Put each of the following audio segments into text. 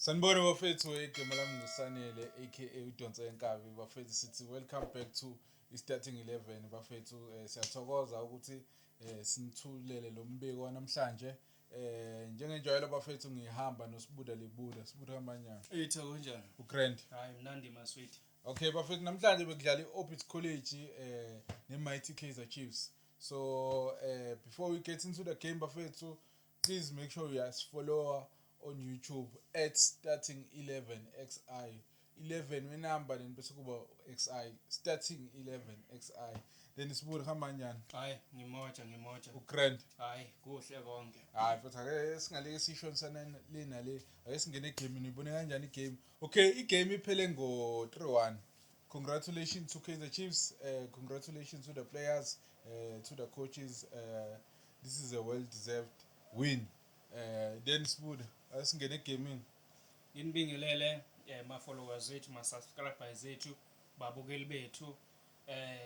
Sanibona bafethu, igama lami nguSanele aka uDonsa Enkabi. Bafethu, sithi welcome back to i-Starting 11. Bafethu, siyathokoza ukuthi sinithulele lo mbiko wanamhlanje. Njengenjwayelo bafethu, ngihamba noSibuda Libuda. Sibuda, hamba kanjani? Ethu, kunjani? Ugrand. Hayi, mnandi maswiti. Okay bafethu, namhlanje bekudlala i-Orbit College ne-Mighty Kaizer Chiefs. So before we get into the game bafethu, please make sure you follow on YouTube at Starting 11 XI, 11 wenumber, then bese kuba XI, Starting 11 XI. Then Sibuda, hamba kanjani? Hayi, ngimoja ngimoja. Ugrand. Hayi, kuhle konke. Hayi futhi, ake singaleke sishonisana le nale, ake singene egamini. Ibone kanjani igame? Okay, igame iphele ngo 3-1. Congratulations to Kaizer Chiefs, congratulations to the players, to the coaches. This is a well deserved win. Then Sibuda, ake singene egamini. Nginibingelele ma followers wethu, ma subscribers ethu, babukeli bethu.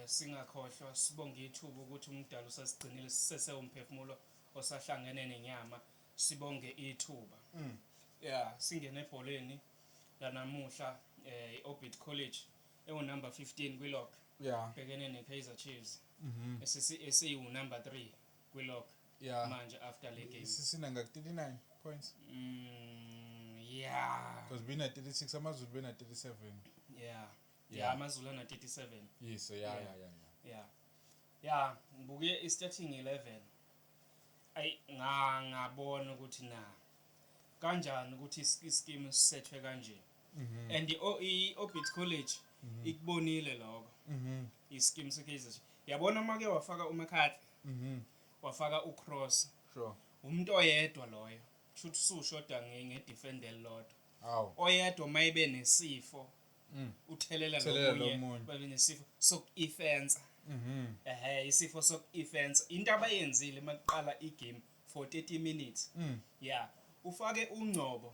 Singakhohlwa sibonge ithuba ukuthi umdala usasigcinile sisese umphefumulo osahlangene nenyama. Sibonge ithuba. Yeah, singene ebholeni lanamuhla, iOrbit College ewu number 15 kwilog bhekene neKaizer Chiefs esiwu number 3 kwilog manje after le game. Sisina nga 39 points. Yeah. Because bina 36, AmaZulu bena 37. Yeah, AmaZulu ana 37. Yes, yeah. Yeah, ngibuke i-starting 11, ayi, ngabona ukuthi na kanjani ukuthi ischeme sisethwe kanje and i-Orbit College ikubonile lokho, ischeme seKaizer Chiefs. Yabona, make wafaka uMcCarthy, wafaka uCross, umuntu oyedwa loyo, kusho ukuthi usushoda ngedefender elilodwa. Awu. Oyedwa mayibe nesifo, uthelela Uthelela lo lo munye, munye. babe nesifo soku-ifensa. Ehe, isifo soku-ifensa, into abayenzile makuqala igame for 30 minutes, yeah, ufake uNgcobo,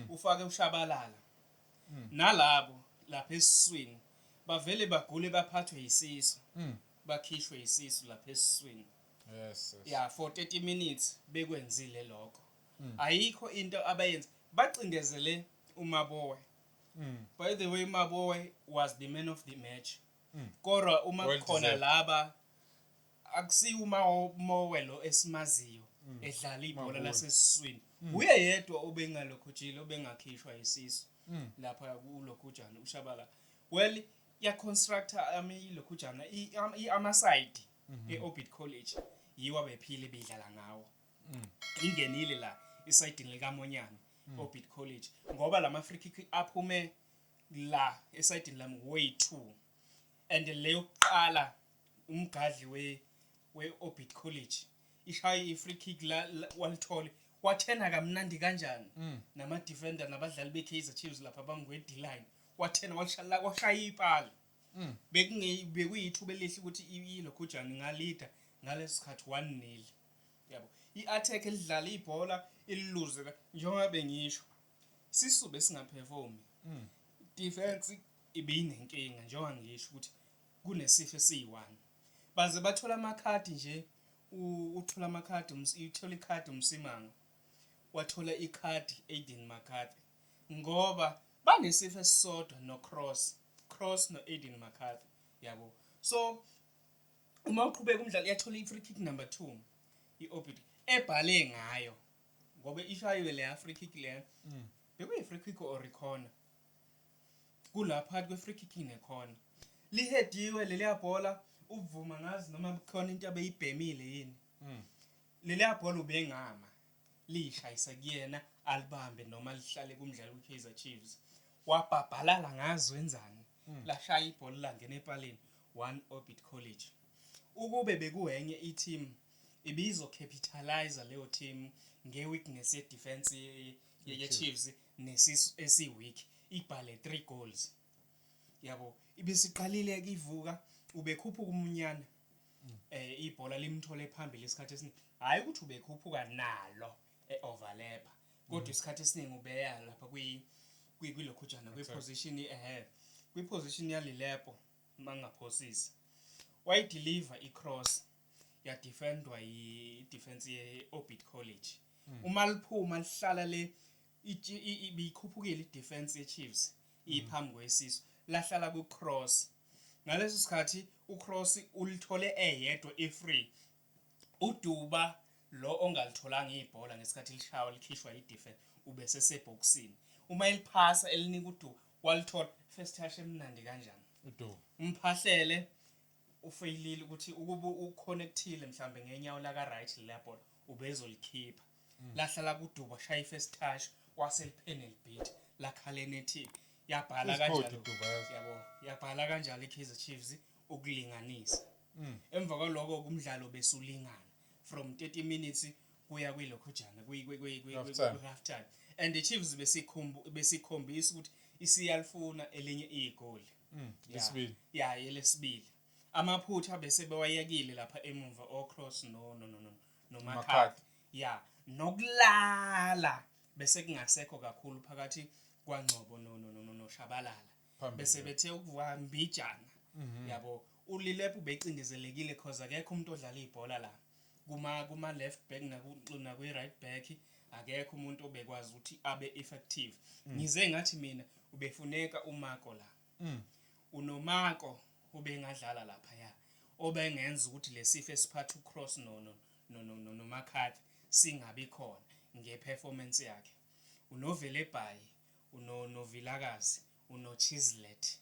ufake uShabalala, nalabo lapha esiswini bavele bagule, baphathwe yisisu, bakhishwe isisu lapha esiswini. Yeah, for 30 minutes bekwenzile lokho. Ayikho into abayenza, bacindezele uMaboe. By the way, Maboe was the man of the match, kodwa uma Well kukhona deserved. laba, akusiwo uMaboe lo esimaziyo edlala ibhola Maboe. lasesiswini. Uye yedwa obengalokhu obengakhishwa isisu lapha kulokhujana uShabala. Well, ya constructor ami ilokhujana ama-side e-Orbit College yiwa bephile bedlala ngawo. Ingenile la isayidini likaMonyane Orbit College, ngoba lama free kick aphume la esayidini lami way 2, and leyo kuqala umgadli we Orbit College ishaye i-free kick la walithola, wathena kamnandi kanjani, nama defender nabadlali be-Kaizer Chiefs lapha bamngwe D-line, wathena walishaya, washaya ipali. Bekuyithuba elihle ukuthi ilokhujana ingalida ngaleso sikhathi 1-0, yabo. I-attack elidlala ibhola ililuze njengoba bengisho, sisube singaperformi. Defense ibinenkinga, njengoba ngisho ukuthi kunesifo esiyi-one, baze bathola amakhadi nje. Uthola amakhadi, uthola ikhadi uMsimanga, wathola ikhadi Aiden McCarthy, ngoba banesifo esisodwa no-Cross, Cross no-Aiden McCarthy, yabo. So uma uqhubeka umdlalo, yathola i-free kick number 2 i-Orbit ebhale ngayo, ngoba ishayiwe leya free kick leya. Bekuyi-free kick or ikhona kula phakathi kwe-free kick nekhona, lihediwe leliya bhola. Uvuma ngazi noma kukhona into abeyibhemile yini. Leliya bhola ubengama liyishayisa kuyena, alibambe noma lihlale kumdlali we-Kaizer Chiefs. Wabhabhalala ngazi wenzani, lashaya ibhola langena epalini, one Orbit College. Ukube bekuwenye i-team, ibizo-capitalize leyo team nge-weakness ye-defense ye-Chiefs nesisu esi-weak, ibhale 3 goals, yabo. Ibisiqalile ivuka, ubekhuphuka umunyana, ibhola limthole phambili isikhathi esiningi. Hayi ukuthi ubekhuphuka nalo e-overlap, kodwa isikhathi esiningi ubeya lapha kwilokhujana, kwi-position, kwi-position yalilepo mangaphosisi. Wayideliver i-cross, yadefendwa yi-defense ye-Orbit College. Uma liphuma lihlala le Ibikhuphukile i-defense ye-Chiefs iphambi kwesisu, lahlala ku-Cross. Ngaleso sikhathi uCross ulithole eyedwa e-free. Uduba lo ongalitholanga ibhola ngesikhathi lishawa likhishwa i-defense ube sesebhokisini. Uma eliphasa elinika uDuba, walithola first touch emnandi kanjani. Uduba. Umphahlele ufeyilile ukuthi ukuba uconnectile mhlambe ngenyawo la ka right lela bhola ubezolikhipha. Lahlala kuDuba, shaya i-first touch, waselipenal beat lakhala enethini, yabhala Isikhodi kanjalo. Duba, yazi. Yabo, yabhala kanjalo i-Kaizer Chiefs ukulinganisa. Emva kwaloko kumdlalo besulingana from 30 minutes kuya kwilokhujana Half time. Half time, and the Chiefs besikhombisa ukuthi isiyalifuna elinye igoli. Lesibili. Ya, yelesibili. Amaphutha bese bewayekile lapha emuva oCross no no McCarthy. McCarthy. Ya, nokulala bese kungasekho kakhulu phakathi kwaNgcobo no Shabalala. Phambili, Bese yeah. bethe ukuvuka mbijana. Yabo, uLilepo becindezelekile cause akekho umuntu odlala ibhola la. Kuma left back nakwi right back akekho umuntu obekwazi ukuthi abe effective. Ngize ngathi mina ubefuneka uMako la. Unomako ubengadlala lapha ya, obengenza ukuthi lesifo esiphatha uCross no McCarthy singabi khona ngeperformance yakhe. UnoVelebayi, uno noVilakazi, unoChislett,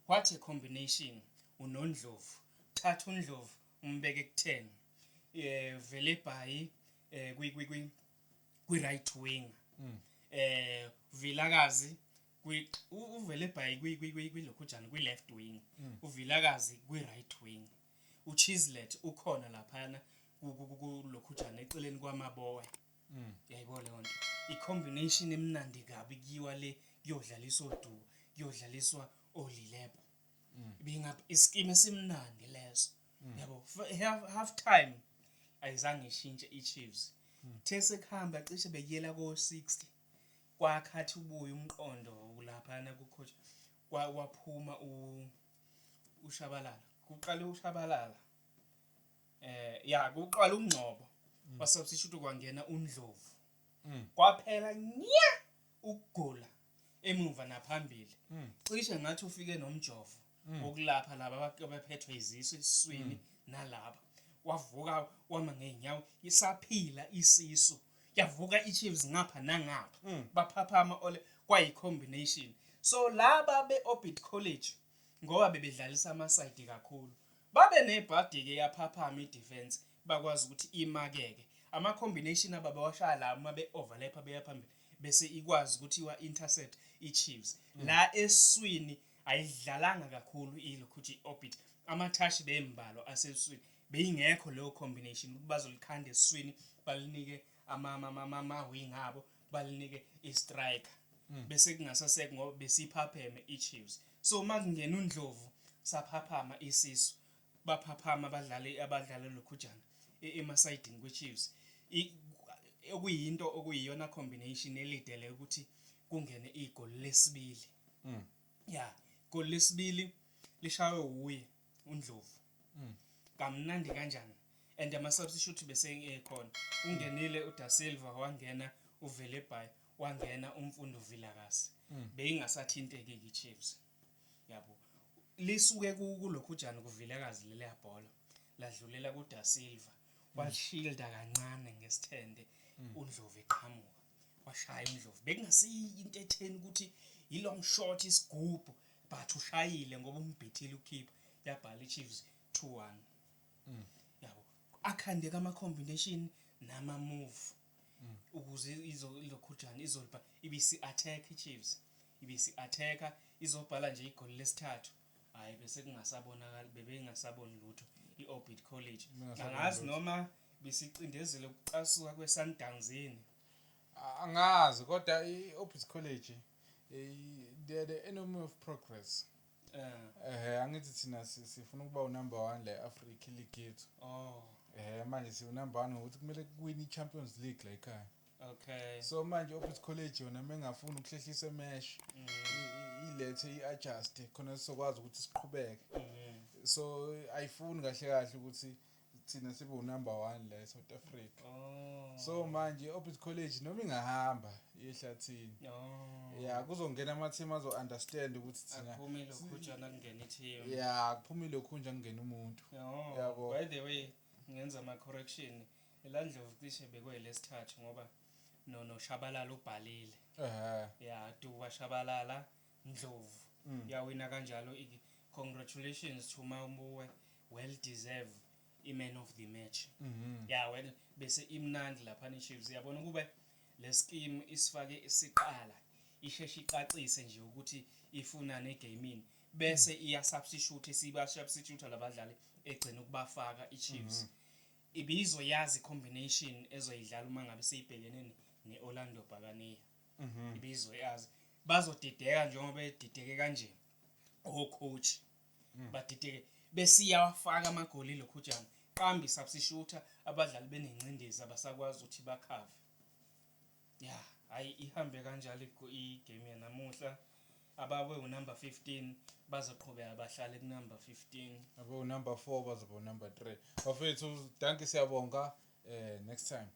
what a combination! UnoNdlovu, thatha uNdlovu umbeke ku10, Velebayi kwi right wing, Vilakazi kwi uVelebayi kwi lokhujana kwi left wing, uVilakazi kwi right wing, uChislett ukhona laphana kulokhujana eceleni kwamaboya. Yayibona leyo nto, i-combination emnandi kabi. Kuyiwa le kuyodlaliswa oDuba, kuyodlaliswa oLilepo, ibingapha iskimu esimnandi leso, yabo. Half time ayizange ishintshe i-Chiefs. The sekuhamba cishe bekuyela ko-60 kwakhathi ubuye umqondo laphana ku-coach, waphuma uShabalala, kuqala uShabalala, ya, kuqala uNgcobo wasubstitute, kwangena uNdlovu. Kwaphela nya ukugula emuva naphambili. Cishe ngathi ufike nomjovo wokulapha laba abaphethwe izisu esiswini nalaba, wavuka wama ngeenyawo, isaphila isisu, yavuka i-Chiefs ngapha nangapha. Baphaphama ole kwayi-combination. So laba be-Orbit College, ngoba bebedlalisa ama-side kakhulu, babe nebhadi-ke, yaphaphama i-defense, bakwazi ukuthi imakeke ama-combination ababewashaya la uma be-overlap beya phambili, bese ikwazi ukuthi iwa-intercept i-Chiefs. La eswini ayidlalanga kakhulu ilokhuthi i-Orbit, ama-touch bembalwa aseswini, beyingekho leyo combination ukuthi bazolikhanda esiswini balinike ama-wing abo, balinike i-striker. Bese kungasasekho ngoba besiphapheme i-Chiefs. So uma kungena uNdlovu saphaphama isisu, baphaphama abadlali abadlala lokhujana emasayidini kwe-Chiefs, okuyinto okuyiyona combination elidele ukuthi kungene igoli lesibili. Ya, igoli lesibili lishaywe uye uNdlovu kamnandi kanjani, and ama-substitute bese ekhona, ungenile uDa Silva, wangena uVelebayi, wangena uMfundo Vilakazi. Beyingasathinteki i-Chiefs, yabo. Lisuke kulokhujana kuVilakazi leliya bhola ladlulela kuDa Silva, washielda kancane ngesithende, uNdlovu eqhamuka washaya uNdlovu. Bekungasiyi into etheni ukuthi i-long shot isigubhu, but ushayile ngoba umbhethile ukhipha, yabhala i-Chiefs 2-1, yabo. Akhandeka ama-combination nama-move ukuze izokhujana izolibha ibisi attack i-Chiefs, ibisi attacka izobhala nje igoli lesithathu. Hayi, bese kungasabonakali, bebengasaboni lutho i-Orbit College. Bengasaboni Angazi lutho. Noma besicindezele ukucasuka kwe-Sundowns yini. Angazi, kodwa i-Orbit College, they are the enemy of progress. Angithi thina sifuna ukuba unumber 1 la e-Africa, ileague yethu. Oh. Manje siwu number 1 ngokuthi kumele kuwine i-Champions League la ekhaya. So manje Orbit College yona mengafuni ukuhlehlisa emesh, ilethe i-adjust khona sizokwazi ukuthi siqhubeke. So ayifuni kahle kahle ukuthi thina sibe unumber 1 la eSouth Africa. Oh. So manje i-Orbit College noma ingahamba Iyehlathini. Oh. Ya, kuzongena ama-team azo-understand ukuthi thina Akuphume lokhujana, kungena i-team. Ya, kuphumile lokhunja, kungena umuntu. Oh, Yabo. by the way, ngenza ama-correction. Elandlovu cishe bekwelesithathu ngoba no noShabalala ubhalile. Ya, Duba, Shabalala, Ndlovu. Yawina kanjalo. Congratulations to Mamuwe, well deserved i-man of the match. Ya, well, bese imnandi lapha ne-Chiefs. Yabona kube le scheme isifake isiqala isheshe icacise nje ukuthi ifuna negamini, bese iya substitute, siba substitute labadlali egcina ukubafaka i-Chiefs, ibizoyazi combination ezoyidlala uma ngabe seyibhekene ne-Orlando Buccaneer. Ibizoyazi bazodideka njengoba bedideke kanje o-coach, badideke besiyawafaka amagoli lokhujana qambi substitute, abadlali benencindezi, abasakwazi ukuthi bakhave. Ya, hayi, ihambe kanjalo igame yanamuhla. Ababe unumber 15 bazoqhubeka bahlale kunumber 15. Abe unumber 4 bazoba unumber 3. Bafethu, dankie, siyabonga. Next time.